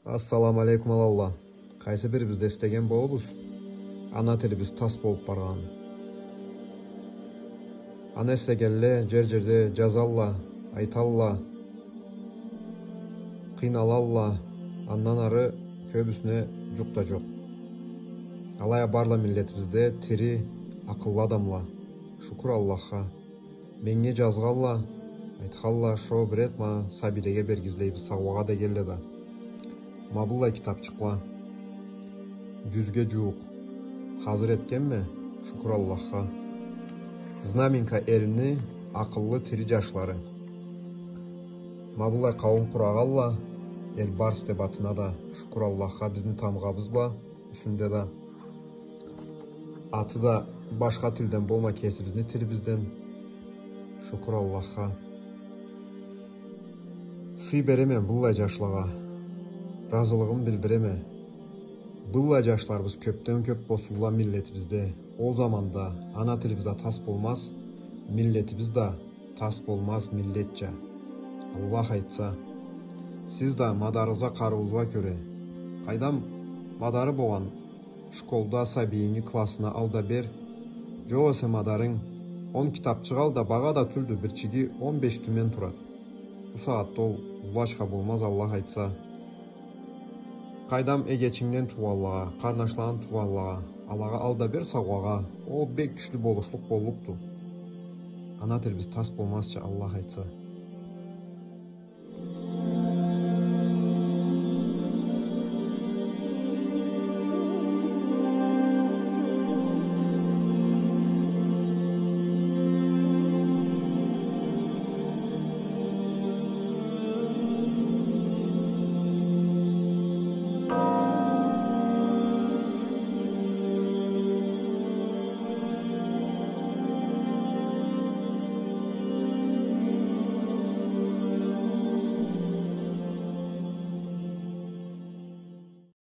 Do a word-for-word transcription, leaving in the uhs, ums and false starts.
Ассаламу алейкум, аланла. Къайсы бирибиз да эслеген болурбуз ана тилибиз тас болуп баргъанын. Аны эслегенле джер-джерде джазалла, айталла, къыйналалла, андан ары кёбюсюне джукъ да джокъ. Алай а барла миллетибизде тири, акъыллы адамла. Шукур Аллахха. Меннге джазгъалла, айтхалла, шо бир эт ма сабийлеге бергизлейбиз саугъагъа дегелле да. Ма быллай китапчыкъла. Джюзге джууукъ. Хазыр этгенме, шукур Аллахха. Знаменка элни акъыллы тири джашлары. Ма быллай къауум къурагъалла, Эльбарс деп атына да, шукур Аллахха, бизни тамгъабыз бла юсюнде да. Аты да башха тилден болмай, кесибизни тилибизден. Шукур Аллахха. Сый береме быллай джашлагъа. Разылыгъымы билдиреме. Быллай джашларыбыз кёбден кёб болсунла миллетибизде. Ол заманда ана тилибиз да тас болмаз, миллетибиз да тас болмаз миллетча. Аллах айтса. Сиз да мадарыгъызгъа, къарыуугъузгъа кёре. Къайдам, мадары болгъан школда сабийинги классына ал да бер. Джокъ эсе мадарынг, он китапчыкъ ал да, багъа да тюлдю, бирчиги он беш тюмен турад. Бу сагъатда ол уллу ачха болмаз, Аллах айтса. Къайдам, эгечингден туугъанлагъа, къарнашладан туугъанлагъа, алагъа ал да бер саугъагъа, ол бек кючлю болушлукъ боллукъду. Ана тилибиз тас болмазча, Аллах айтса.